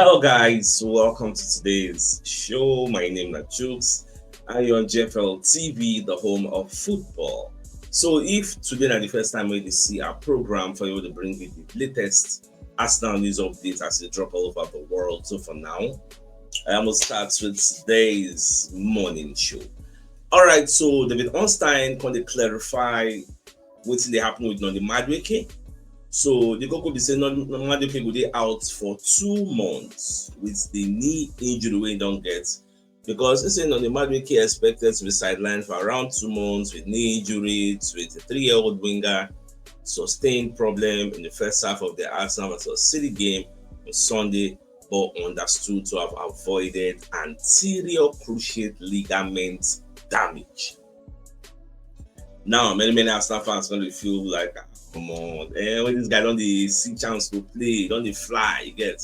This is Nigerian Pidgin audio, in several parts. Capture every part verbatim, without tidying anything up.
Hello, guys. Welcome to today's show. My name is Chooks. I on J F L T V, the home of football. So, if today na the first time wey you see our program, for you to bring you the latest Arsenal news updates as they drop all over the world. So, for now, I am going to start with today's morning show. All right, so David Ornstein can clarify wetin dey happen with Noni Madueke. So the koko be say Noni Madueke go dey out for two months with the knee injury wey he don get, because he say Noni Madueke expected to be sidelined for around two months with knee injury. Twenty-three-year-old winger sustained problem in the first half of the Arsenal versus City game on Sunday, but understood to have avoided anterior cruciate ligament damage. Now, many, many Arsenal fans gonna feel like, "Ah, come on, eh, when this guy don dey see chance to play, don dey fly, you get."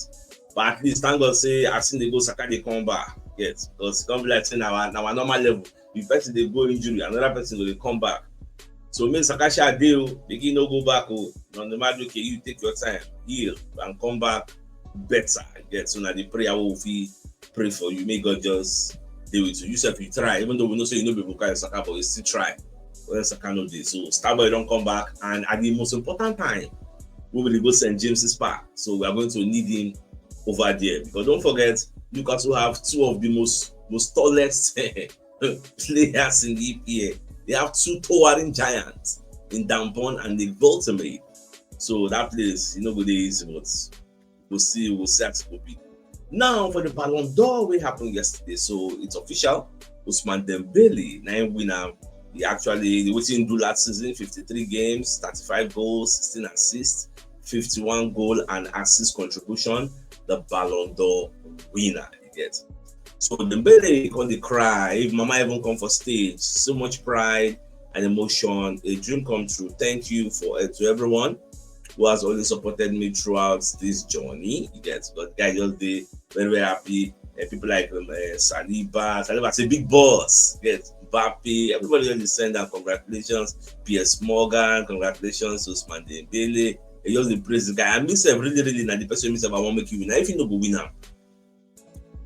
But at least thank God say as he dey go, Saka dey come back, you get, because e come be like say na our, na our normal level. If person dey go injury, another person go dey come back. So make Saka sha dey o, make he no go back o. No, no matter, okay, you take your time, heal and come back better, you get. So na the prayer we fit pray for you. May God just dey with you. You sef, you try, even though we know say you no be Bukayo Saka, but you still try. When Saka no dey, so Starboy don come back, and at the most important time, we will go Saint James's Park. So we are going to need him over there, because don't forget, Newcastle have two of the most, most tallest players in the E P L. They have two towering giants in Dampon and the Voltamade. So that place, you know, go dey easy, but we'll see, we'll see as it will be. Now, for the Ballon d'Or, wey happen yesterday, so it's official. Ousmane Dembele na him win am. He actually, wetin he do last season: fifty-three games, thirty-five goals, sixteen assists, fifty-one goal and assist contribution. The Ballon d'Or winner, you get. So Dembele come dey cry. If mama even come for stage, so much pride and emotion, a dream come true. Thank you for, uh, to everyone who has always supported me throughout this journey, you get. But guy just dey very, very happy. And people like, um, uh, Saliba, Saliba say big boss, get Mbappe, everybody just dey send am congratulations. Piers Morgan, congratulations to Ousmane Dembele. He just dey praise the guy. And me sef, really, really, na the person me sef I wan make you win. Na if you no go win am,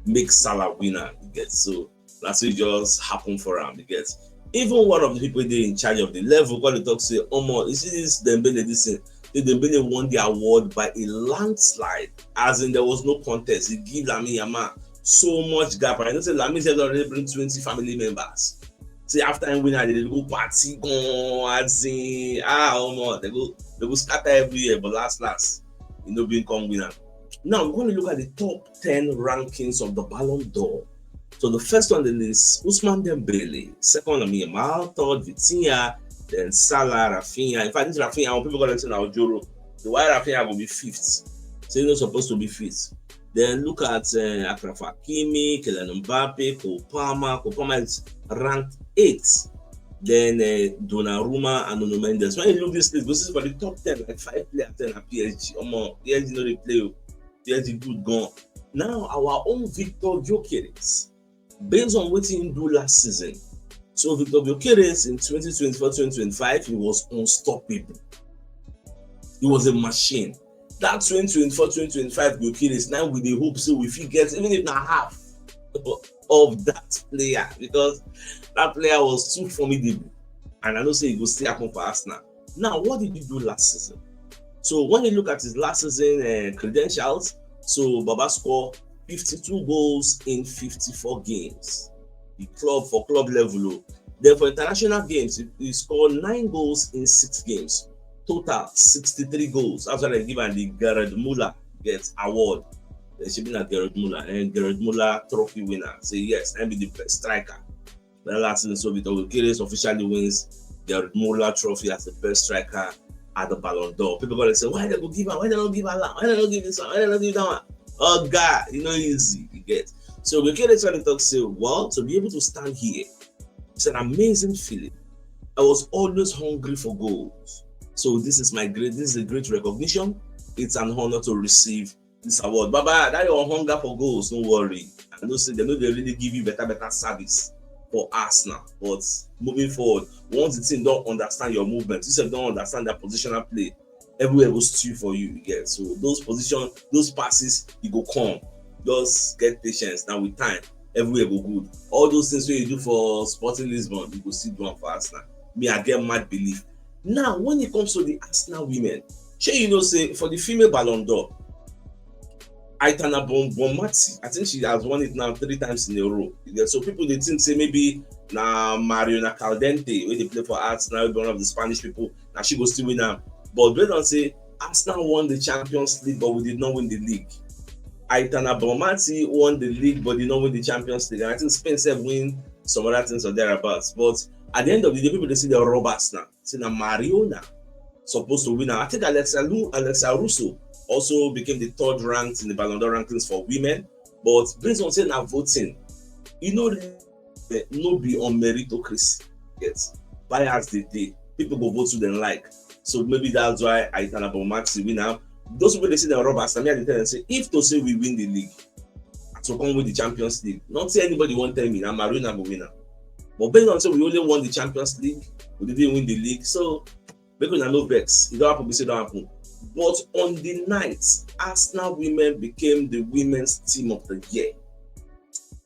make Salah win am, you get. So that's what just happened for am, you get. Even one of the people dey in charge of the level, come dey talk say, "Omo, you see this Dembele, this thing." The Dembele won the award by a landslide, as in there was no contest. He give Lamine Yamal so much gap. And I know say Lamine sef don already bring twenty family members. Say after him win, they go party, go as in, ah, omo, they go, they go scatter everywhere. But last, last, he no been come win am. Now we're going to look at the top ten rankings of the Ballon d'Or. So the first on the list, Ousmane Dembele. Second, Lamine Yamal. Third, Vitinha. Then Salah, Raphinha. In fact, this Raphinha, when people gonna say now Joro, the why Raphinha will be fifth? So he's not supposed to be fifth. Then look at, uh, Achraf Hakimi, Kylian Mbappe, Cole Palmer. Cole Palmer is ranked eighth. Then, uh, Donnarumma and Nuno Mendes. When you look this list, this is for the top ten, like, five players then at P S G. Omo, P S G no dey play o. P S G good gone. Now our own Viktor Gyökeres, based on wetin he do last season. So Viktor Gyökeres in twenty twenty-four twenty twenty-five, he was unstoppable. He was a machine. That twenty twenty-four twenty twenty-five Gyökeres, now we dey hope say we fit get, even if na half of that player, because that player was too formidable. And I know say e go still happen for Arsenal. Now, what did he do last season? So when you look at his last season, uh, credentials, so Baba scored fifty-two goals in fifty-four games. The club, for club level o. Then for international games, he, he scored nine goals in six games. Total sixty-three goals. That's why they give am the Gerd Muller get award. They should be na Gerd Muller and Gerd Muller trophy winner. Say yes, and be the best striker. The last season, so Viktor Gyökeres officially wins the Gerd Muller Trophy as the best striker at the Ballon d'Or. People gonna say, "Why they go give am? Why they don't give am? Why they don't give this one? Why they don't give that one?" Oh God, you know, easy, you get. So Gyökeres trying to talk say, "Well, to be able to stand here, it's an amazing feeling. I was always hungry for goals. So this is my great, this is a great recognition. It's an honor to receive this award." Baba, that your hunger for goals, no worry. I know say they no dey really give you better, better service for Arsenal. But moving forward, once the team don understand your movement, you sef don understand their positional play, everywhere go stew for you, you get. So those position, those passes, e go come. Just get patience. Now with time, everywhere go good. All those things wey you do for Sporting Lisbon, you go still do am for Arsenal. Me, I get mad belief. Now, when it comes to the Arsenal women, shey you know say for the female Ballon d'Or, Aitana Bon Bonmati, I think she has won it now three times in a row. You get, so people dey think say maybe na Mariona Caldente, wey dey play for Arsenal, wey be one of the Spanish people, na she go still win am. But based on say Arsenal won the Champions League, but we did not win the league. Aitana Bonmati won the league, but did not win the Champions League. And I think Spain sef win some other things or thereabouts. But at the end of the day, people dey see the robbers now. Say na Mariona supposed to win am. I think Alexa Lu Alexa Russo also became the third ranked in the Ballon d'Or rankings for women. But based on say na voting, e no really, no be on meritocracy. Yes, bias dey dey. People go vote who dem like. So maybe that's why Aitana Bonmati win am. Those people dey say dem robbers, na me I dey tell dem say if to say we win the league, to come win the Champions League, not say anybody wan tell me na Mariona go win am. But based on say we only won the Champions League, we didn't win the league. So make una no vex. E don happen, be say e don happen. But on the night, Arsenal women became the women's team of the year.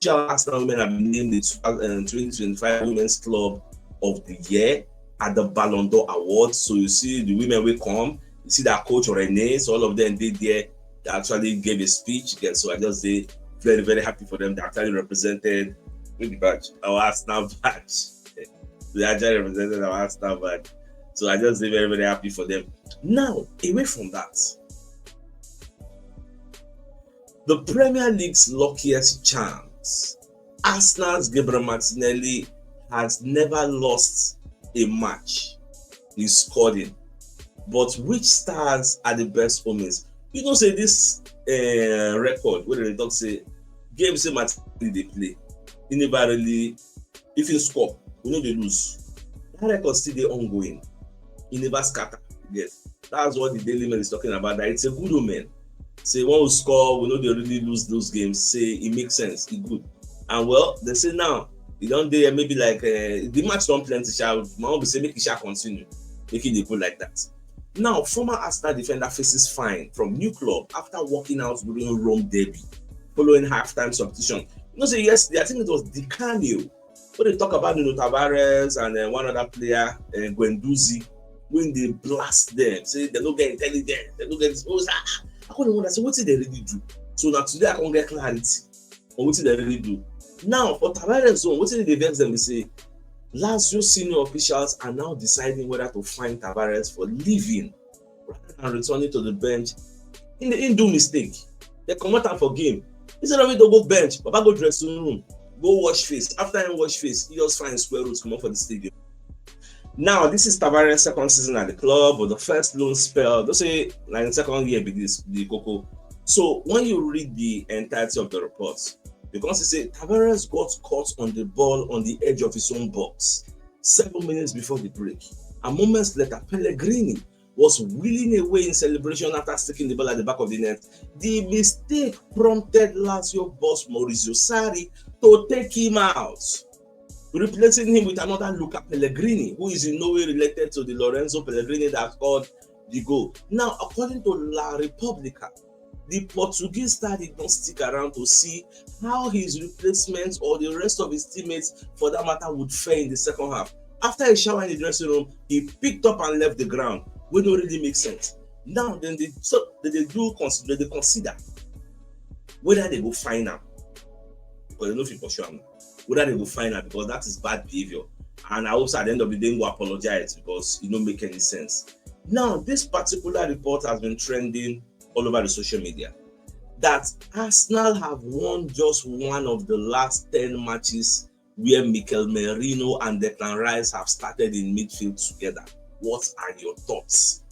Arsenal women have been named the two thousand, um, twenty twenty-five Women's Club of the Year at the Ballon d'Or Awards. So you see the women wey come, you see that coach Rene, so all of them dey there. They actually gave a speech. Yeah, so I just dey very, very happy for them. They actually represented with the badge, our Arsenal badge. They actually represented our Arsenal badge. So I just dey very, very happy for them. Now, away from that, the Premier League's luckiest chance, Arsenal's Gabriel Martinelli has never lost a match. He scored in. But which stars are the best omens? You know say this, uh, record wey dem dey talk say game say Martinelli dey play, he never really, if he score, we no dey lose. That record still dey ongoing. He never scatter. Yes, that's what the Daily Mail is talking about. That it's a good omen. Say when we score, we no dey really lose those games. Say it makes sense. E good. And well, they say now e don dey maybe like, uh, the match don plenty. Sha, my own be say make e sha continue, make e dey go like that. Now, former Arsenal defender faces fine from new club after walking out during Rome derby following halftime substitution. You know say yesterday, I think it was Di Canio wey dey talk about Nuno Tavares and, uh, one other player, uh, Guendouzi, wey dey blast them, say they no get intelligence, they no get this. Oh, ah, I come dey wonder say wetin they really do. So now today I come get clarity on wetin they really do. Now for Tavares own, wetin dey vex them be say Lazio senior officials are now deciding whether to fine Tavares for leaving rather than returning to the bench. He, he do mistake. They comot am for game. Instead of him to go bench, Baba go dressing room, go wash face. After him wash face, he just find square root comot for the stadium. Now, this is Tavares' second season at the club, but the first loan spell, just say, like, the second year be this, the koko. So when you read the entirety of the report, you can see say Tavares got caught on the ball on the edge of his own box seven minutes before the break. And moments later, Pellegrini was wheeling away in celebration after sticking the ball at the back of the net. The mistake prompted Lazio boss Maurizio Sarri to take him out, replacing him with another Luca Pellegrini, who is in no way related to the Lorenzo Pellegrini that scored the goal. Now, according to La Repubblica, the Portuguese star did not stick around to see how his replacements or the rest of his teammates, for that matter, would fare in the second half. After a shower in the dressing room, he picked up and left the ground, wey no really make sense. Now, then they, so they, they do consider, they consider whether they go fine am, because they no fit pursue am now. Whether they go fine am, because that is bad behavior. And I hope say at the end of the day, he go apologize, because it no make any sense. Now, this particular report has been trending all over the social media that Arsenal have won just one of the last ten matches where Mikel Merino and Declan Rice have started in midfield together. What are your thoughts?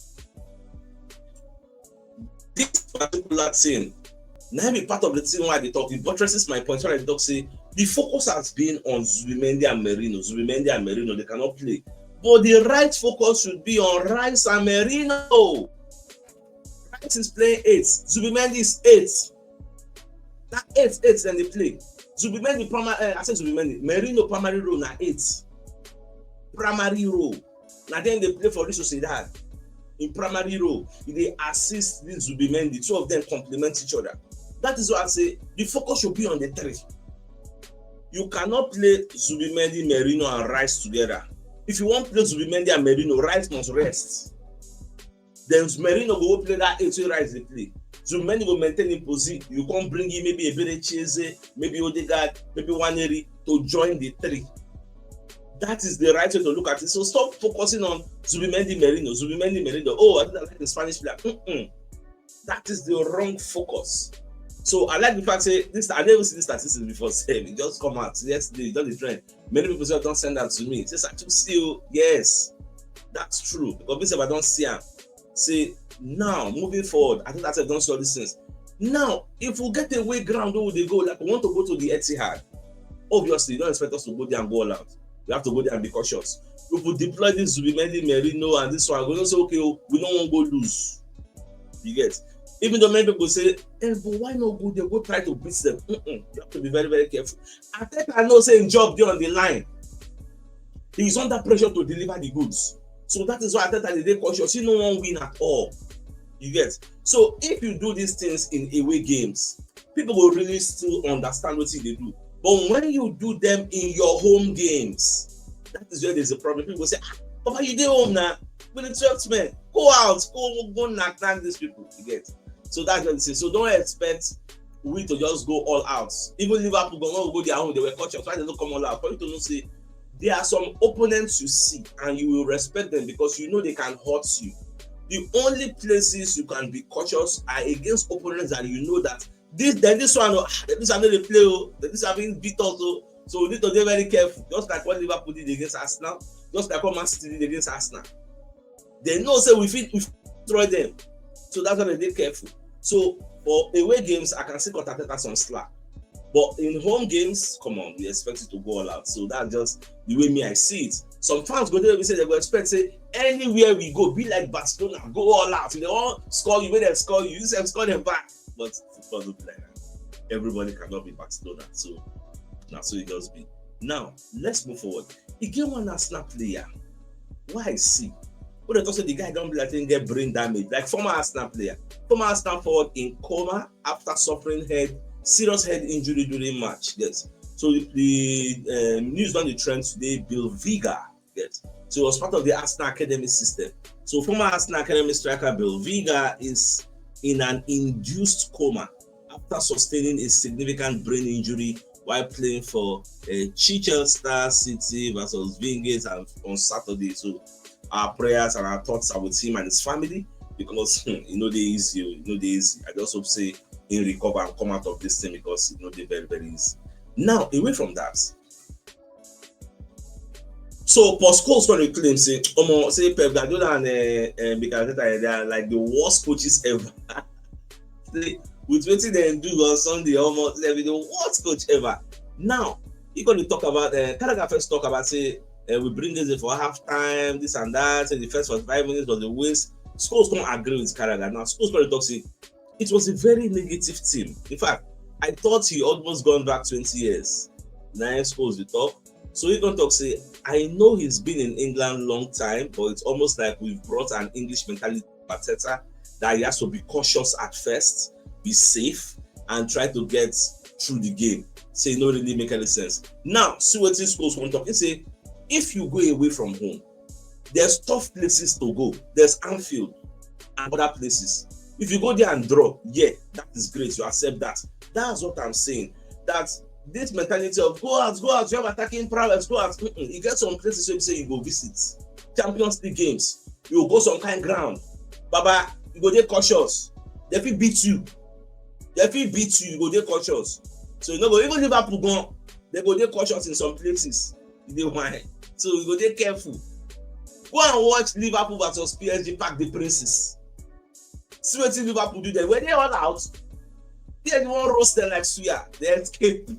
This particular thing na be part of the thing why I dey talk. It buttresses my point when I talk say the focus has been on Zubimendi and Merino. Zubimendi and Merino, they cannot play. But the right focus should be on Rice and Merino. Rice is playing eight. Zubimendi is eight. Na eight, eight dem dey play. Zubimendi primary, eh, I say Zubimendi, Merino primary role na eight. Primary role. Na dem dey play for Real Sociedad. In primary role, e dey assist this Zubimendi. Two of them complement each other. That is why I say the focus should be on the three. You cannot play Zubimendi, Merino, and Rice together. If you wan play Zubimendi and Merino, Rice must rest. Then Merino go play that eight wey Rice dey play. Zubimendi go maintain him position. You come bring in maybe Eberechi Eze, maybe Odegaard, maybe Nwaneri to join the three. That is the right way to look at it. So stop focusing on Zubimendi, Merino, Zubimendi, Merino. Oh, I think I like the Spanish player. Mm-mm. That is the wrong focus. So I like the fact say this. I never see this statistics before. Say it just come out yesterday. It don dey trend. Many people say don send that to me. Say Satu still yes, that's true because me sef I don see am. Say now moving forward, I think that I don see all these things. Now if we get away ground wey we dey go, like we want to go to the Etihad, obviously you don't expect us to go there and go all out. We have to go there and be cautious. If we deploy this Zubimendi, Merino, and this one, we don't say okay, oh, we don't want to go lose. You get? Even though many people say, eh, but why not go there? Go try to beat them. Mm-mm. You have to be very, very careful. Arteta know say him job dey on the line. He is under pressure to deliver the goods. So that is why Arteta dey dey cautious. He no wan win at all. You get? So if you do these things in away games, people go really still understand wetin you dey do. But when you do them in your home games, that is where there's a problem. People go say, ah, Papa, you dey home now. With the twelfth man, go out, go go knock down these people. You get? So that's what it is. So don't expect we to just go all out. Even Liverpool, when we go their home, they were cautious. Why they don't come all out? For you to know, say there are some opponents you see and you will respect them because you know they can hurt you. The only places you can be cautious are against opponents that you know that this then this one, oh, ah, this one no dey play, oh, then this one fit beat us, oh. So we need to dey very careful. Just like what Liverpool did against Arsenal, just like what Man City did against Arsenal. They know say we fit we fit destroy them. So that's why they dey careful. So for away games, I can still cut Arteta some slack. But in home games, come on, we expect it to go all out. So that's just the way me I see it. Some fans go there, we say they go expect say anywhere we go, be like Barcelona, go all out. If they wan score you, make dem score you. You sef score them back. But football no be like that. Everybody cannot be Barcelona. So na so e just be. Now let's move forward. E get one Arsenal player wey I see wey dem talk say the guy don be like say him get brain damage, like former Arsenal player. Former Arsenal forward in coma after suffering head serious head injury during match. Yes. So the um, news don dey trend today. Bill Vega. Yes. So he was part of the Arsenal academy system. So former Arsenal academy striker Bill Vega is in an induced coma after sustaining a significant brain injury while playing for uh, Chichester City versus Wingate and on Saturday. So our prayers and our thoughts are with him and his family because hmm, e no dey easy, oh, e no dey easy. I just hope say he recover and come out of this thing because e no dey very very easy. Now away from that, so Paul Scholes come dey claim say omo say Pep Guardiola and uh, uh, Mikel Arteta they are like the worst coaches ever. Say with wetin dem do on Sunday, omo dem be the worst coach ever. Now he come dey talk about uh, Carragher first talk about say uh, we bring Eze for half time, this and that. Say the first forty-five minutes was a waste. Scholes come agree with Carragher. Now Scholes come dey talk say it was a very negative team. In fact, I thought he almost gone back twenty years. Nine Scholes dey talk. So he come talk say, I know he's been in England long time, but it's almost like we've brought an English mentality to Arteta that he has to be cautious at first, be safe, and try to get through the game. Say e no really make any sense. Now, see wetin Scholes come talk. He say, if you go away from home, there's tough places to go. There's Anfield and other places. If you go there and draw, yeah, that is great. You accept that. That's what I'm saying. That this mentality of go out, go out, you have attacking prowess, go out. Mm-mm. You get some places where you say you go visit. Champions League games, you go some kind ground. Baba, you go dey cautious. They fit beat you. They fit beat you, you go dey cautious. So you no go even Liverpool gone. They go dey cautious in some places. You dey why? So you go dey careful. Go and watch Liverpool versus P S G Parc des Princes. See wetin Liverpool do there. Were they all out? They wan roast them like suya. They escape.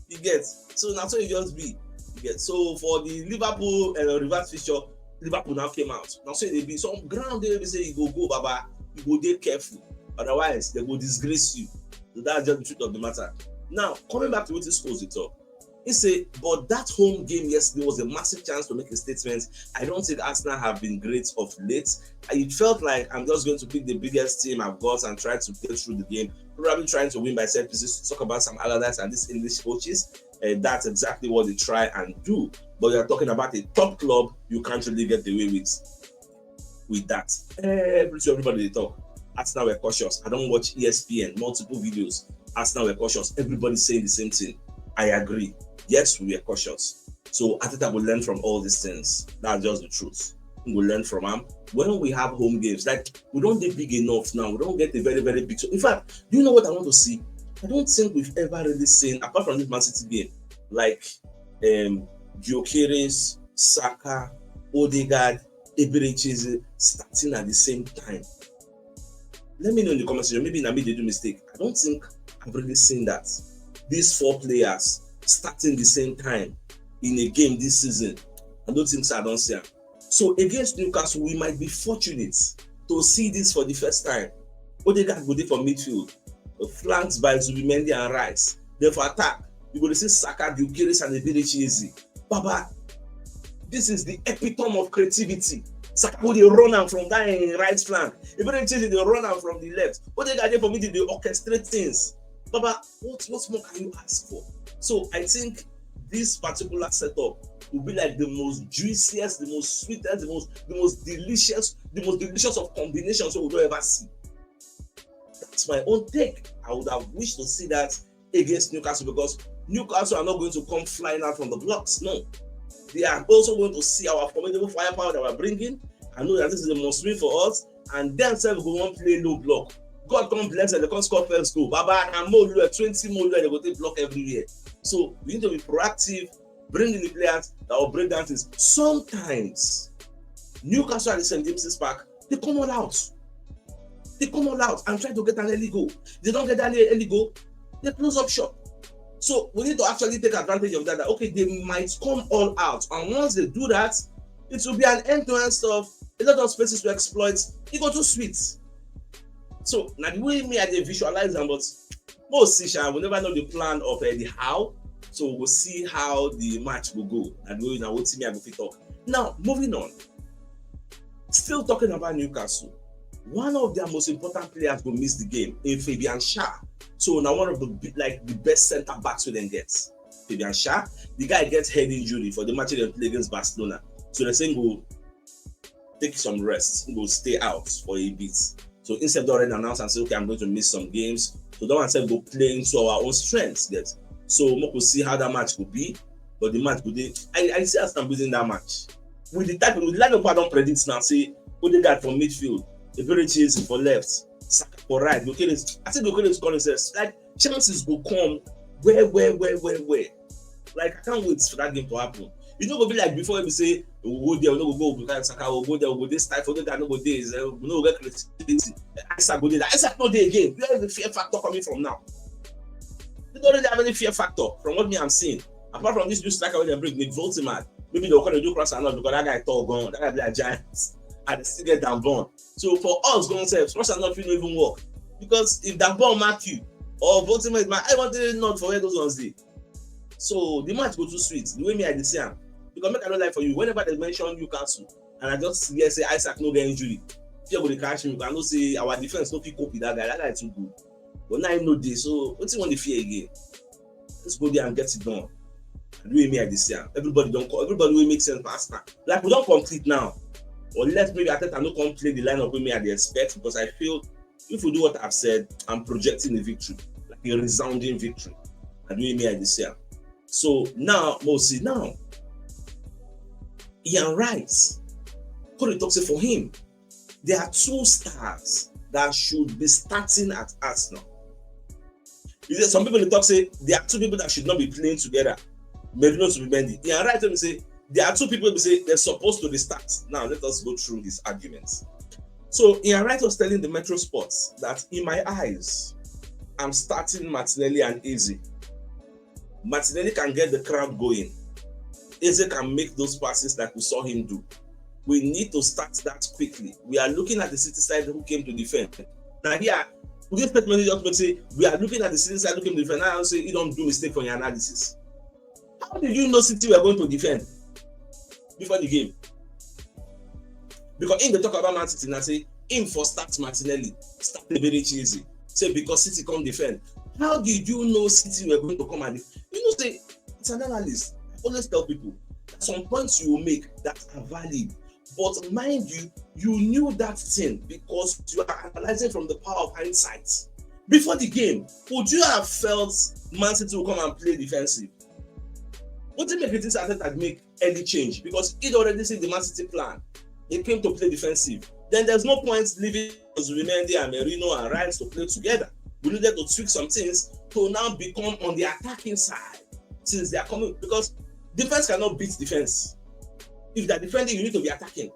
You get? So na so e just be. You get? So for the Liverpool uh, reverse fixture, Liverpool now came out. Now so e dey be some ground dey be say you go go baba, you go dey careful. Otherwise, they go disgrace you. So that's just the truth of the matter. Now, coming back to wetin Scholes dey talk. He said, but that home game yesterday was a massive chance to make a statement. I don't think Arsenal have been great of late. It felt like I'm just going to pick the biggest team I've got and try to get through the game, probably trying to win by set pieces, to talk about some Allardyce and these English coaches. Uh, that's exactly what they try and do. But you're talking about a top club you can't really get away with with that. Every so everybody they talk. Arsenal were cautious. I don't watch E S P N, multiple videos. Arsenal were cautious. Everybody saying the same thing. I agree. Yes, we were cautious. So Arteta will learn from all these things. That's just the truth. We will learn from him when we have home games. Like, we don't get big enough now. We don't get a very, very big. So in fact, do you know what I want to see? I don't think we've ever really seen, apart from this Man City game, like um Gyökeres, Saka, Odegaard, Eberechi Eze starting at the same time. Let me know in the comment section. Maybe I made a do mistake. I don't think I've really seen that. These four players starting the same time in a game this season. I don't think so. I don't see him. So against Newcastle, we might be fortunate to see this for the first time. Odegaard go dey for midfield, flanked by Zubimendi and Rice. Then for attack, you go to see Saka, Gyökeres, and Eberechi Eze. Baba, this is the epitome of creativity. Saka go dey run am from that in right flank. Eberechi Eze dey run am from the left. Odegaard dey for middle dey orchestrate things. Baba, what what more can you ask for? So I think this particular setup will be like the most juiciest, the most sweetest, the most the most delicious, the most delicious of combinations we will ever see. That's my own take. I would have wished to see that against Newcastle because Newcastle are not going to come flying out from the blocks. No, they are also going to see our formidable firepower that we're bringing. I know that this is a must win for us, and then self go one play low block. God come bless them, they come score first goal. Baba and more twenty more they go take block everywhere. So we need to be proactive, bring in the players that will break down things. Sometimes Newcastle at the St James's Park, they come all out. They come all out and try to get an early goal. They don't get an early goal, they close up shop. So we need to actually take advantage of that. That okay, they might come all out, and once they do that, it will be an end-to-end stuff. A lot of spaces to exploit. It go too sweet. So now the way me I dey visualize them, but most see, we never know the plan of uh, the how. So we'll see how the match will go. And we now what me I go fit talk. Now moving on. Still talking about Newcastle, one of their most important players will miss the game in Fabian Schär. So now one of the like the best centre backs we then get. Fabian Schär, the guy gets head injury for the match they play against Barcelona. So the same go take some rest, go stay out for a bit. So instead of already announce and say, okay, I'm going to miss some games. So that one said go play into our own strengths. Get so we could see how that match could be, but the match could be. I, I see us losing that match. With the type of lineup I don't predict now, say Odegaard for midfield, Eberechi Eze for left, Saka for right. Gyökeres, I think Gyökeres scoring says like chances will come where, where, where, where, where. Like I can't wait for that game to happen. You know, go be like before we say we go there, we no go go because Saka will go there, we go this type for that no go there, we no get creativity. Isak go there, Isak no there again. Where is the fear factor coming from now? You don't really have any fear factor from what me I'm seeing. Apart from this new striker wey dem bring, Nick Voltemad, maybe they'll call the do cross and not because that guy tall gone, that guy be a giant, and they still get down born. So for us, going self, cross and not fit no even work because if that ball mark you or Voltemad, my I want to not for where those ones dey. So the match go too sweet. The way me I dey see am, because make I no lie for you, whenever they mention Newcastle, and I just hear say Isak no get injury, fear go dey catch me. I know say our defense no fit cope with that guy. That guy too good. But now I know this, so wetin wan dey fear again? Let's go there and get it done. The way me I dey see am, everybody don call, everybody wey make sense for Arsenal. Like we don complete now. Unless maybe Arteta no come play the lineup wey me I dey expect, because I feel if we do what I've said, I'm projecting a victory, like a resounding victory. And the way me I dey see am. So now, Mosi, now, Ian Wright, come dey talk say for him, there are two stars that should be starting at Arsenal. He said some people dey talk say there are two people that should not be playing together. Merino to be Mendy. Ian Wright tell me say there are two people be say they're supposed to be start. Now let us go through his arguments. So Ian Wright was telling the Metro Sports that in my eyes, I'm starting Martinelli and Eze. Martinelli can get the crowd going. Eze can make those passes like we saw him do. We need to start that quickly. We are looking at the City side who came to defend. Now here, we get statement just make say we are looking at the City side who came to defend. Now I say you don't do mistake for your analysis. How did you know City were going to defend before the game? Because im dey talk about Man City now, say im for start Martinelli, start Eberechi Eze. Say because City come defend. How did you know City were going to come and you know say as an analyst, I always tell people some points you will make that are valid. But mind you, you knew that thing because you are analyzing from the power of hindsight. Before the game, would you have felt Man City will come and play defensive? What did make this Arteta make early change? Because he'd already seen the Man City plan. They came to play defensive. Then there's no point leaving Zubimendi and Merino and Rice to play together. We needed to tweak some things to now become on the attacking side since they are coming, because defense cannot beat defense. If they're defending, you need to be attacking.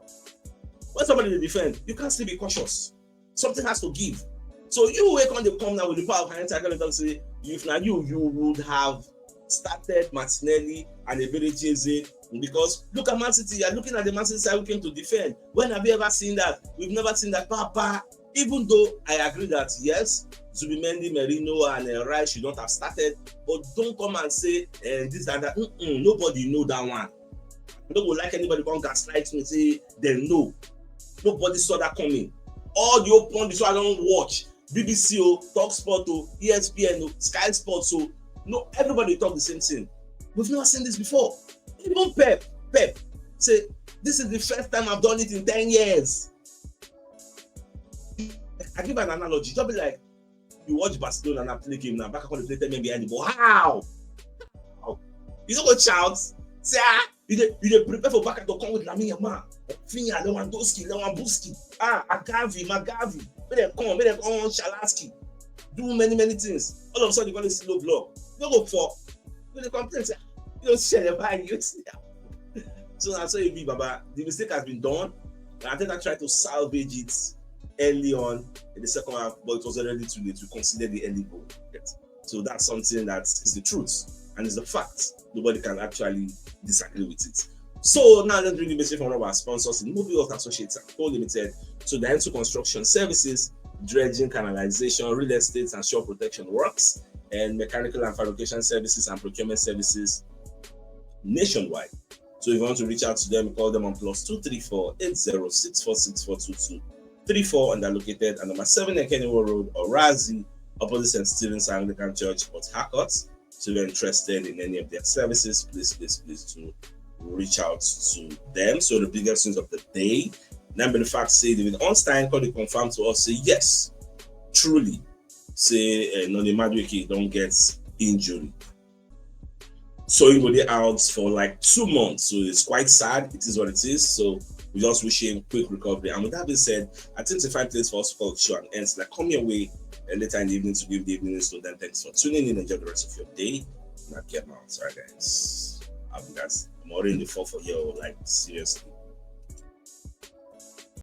When somebody dey defend, you can't still be cautious. Something has to give. So you wake on the come now with the power of hindsight and say, if now you, you would have started Martinelli and Eberechi Eze, because look at Man City. You're looking at the Man City side who came to defend. When have you ever seen that? We've never seen that. Papa, even though I agree that yes, Zubimendi, Merino, and uh, Rice should not have started, but don't come and say uh, this and that. Mm-mm, nobody know that one. I don't go like anybody come gaslight me say dem know. Nobody saw that coming. All the old pundits wey I don watch, B B C o, Talk Sport o, E S P N o, Sky Sports o, no, everybody talk the same thing. We've never seen this before. Even Pep, Pep say this is the first time I've done it in ten years. I give an analogy, just be like you watch Barcelona now play game now, Barca come dey play ten men behind the ball. How? How? You no go shout, say ah, you dey you dey prepare for Barca to come with Lamine Yamal, Raphinha, Lewandowski, Lewandowski, ah, Agavi, Magavi, make dem come, make dem come Shalaski, do many many things. All of a sudden you go dey see low block. You no go fall. You dey complain say you don share the bag, you see am. So na so e be, Baba. The mistake has been done. And Arteta tried to salvage it early on in the second half, but it was already too late. We considered the early goal. Yes. So that's something that is the truth and is the fact. Nobody can actually disagree with it. So now let's bring the message from one of our sponsors in Movie World Associates and Co Limited. So the Ensu Construction Services, dredging, canalization, real estate, and shore protection works, and mechanical and fabrication services and procurement services nationwide. So if you want to reach out to them, call them on plus two three four eight zero six four six four two two three four, and they're located at number seven Ekeniwo Road, Orazi, opposite Saint Stephen's Anglican Church, Port Harcourt. So if you're interested in any of their services, please, please, please do reach out to them. So the biggest news of the day, then be the fact say David Ornstein called to confirm to us say yes, truly, say uh, Noni Madueke don't get injury. So he will be out for like two months. So it's quite sad. It is what it is. So we just wish him quick recovery. And with that being said, I think it's a fine place for us to call the show and end. Like, come your way uh, later in the evening to give the evening. So then thanks for tuning in. Enjoy the rest of your day. Now get out. Sorry, guys. I'm guys. I'm already in the fall for you. Like, seriously.